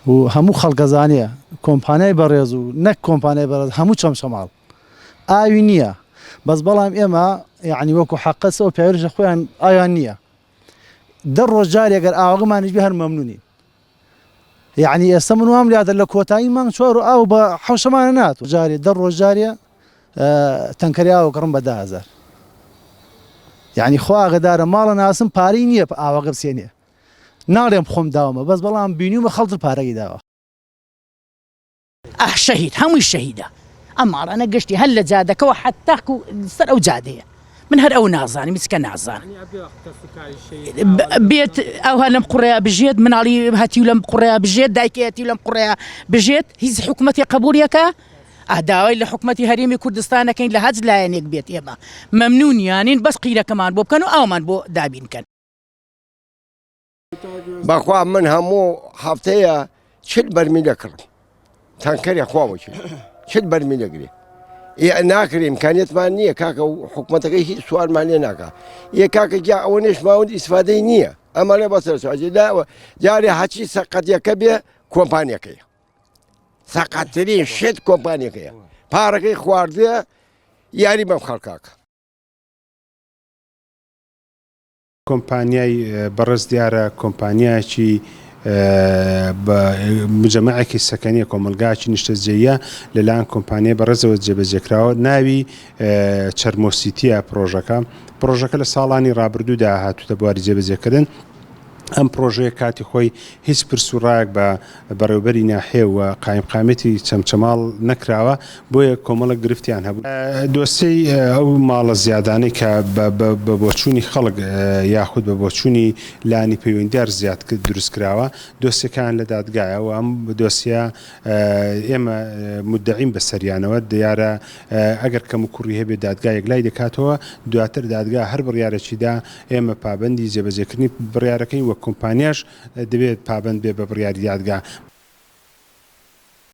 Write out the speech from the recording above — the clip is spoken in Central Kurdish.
و هەموو خەڵک ئەزانێ کۆمپانیای بەڕێز و نەک کۆمپانیای بەڕێز هەموو چەمچەماڵ ئاوی نییە بەس بەڵام ئێمە یعنی وەکو حەقەس ئەو پیاویش خۆیان ئاویان نییە دە ڕۆژ جارێک گەر ئاوەکەمانیش بێ هەر مەمنونین یعنی ئێستا من وام لادە لە کۆتایی مانگ چوار و ئاو بە حەوشەمانە ناتوو جارێ دە ڕۆژ جارێ تەنکەری ئاو کڕم بە 10هزار یعنی خوا ئاگەدارە ماڵە ناسم پارەی نییە ئاوەکە بسێنێ ناڵێم خۆم داومە بەس بەڵام بینیومە خەڵتر پارەی داوە. ئاه شەهید هەمووی شەهیدە ئەم ماڵانە گشتی هەر لە جادەکەوە حەتاکو سەر ئەو جادەیە من هەر ئەو نازانم هیچ کە نازانم بێت ئەوها لەم قوڕەیە بژێت مناڵی هەتیو لەم قوڕەیە بژێت دایکی هەتیو لەم قوڕەیە بژێت هیچ حکوومەتی قبولیەکە داوای لە حکوومەتی هەرێمی کوردستانەکەین لە هەج لایەنێک بێت ئێمە مەمنونیانین بەس قیرەکەمان بۆ بکەن و ئاومان بۆ دابینکەن. بەخوا من هەموو هەفتەیە چل بەرمی دەکڕم تانکەرێ خوا وەکیل چل بەرمی دەگرێ ئێ ناکرێ ئیمکانیەتمان نییە کاکە و حکوومەتەکەی هیچ سوارمان لێ ناکا ئێ کاکە گیا ئەوە نێشماوت ئیسفادەی نییە ئەمە لێ بەسەر جارێ هەچی سەقەتەکە بێ کۆمپانیەکەیە سەقەتترین شت کۆمپانیەکەیە پارەکەی خواردە یاری بەم خەڵکاکە. کۆمپانیای بەڕێز دیارە کۆمپانیایەکی بە مجەمەعێکی سەکەنیە کۆمەڵگایەکی نیشتەجێیە لەلایەن کۆمپانیای بەڕێزەوە جێبەجێکراوە ناوی چەرمۆسیتیە پرۆژەکە پرۆژەکە لە ساڵانی ڕابردوودا هاتووتە بواری جێبەجێکردن ئەم پرۆژەیە کاتی خۆی هیچ پرس و ڕایەک بە بەڕێوەبەری ناحیە و قایمقامیەتی چەمچەماڵ نەکراوە، بۆیە کۆمەڵێک گرفتیان هەبوو. دۆسیەی ئەو ماڵە زیادانەی کە بە بۆچوونی خەڵک یاخود بە بۆچوونی لایەنی پەیوەندیدار زیاد دروستکراوە، دۆسیەکەیان لە دادگایە و ئەم دۆسیە ئێمە مودەعین بەسەریانەوە، دیارە ئەگەر کەموکوڕی هەبێت دادگا یەکلای دەکاتەوە، دواتر دادگا هەر بڕیارێکی دا ئێمە پابەندی جێبەجێکردنی بڕیارەکەین و کۆمپانیاش دەبێت پابەند بێت بە بڕیاری دادگا.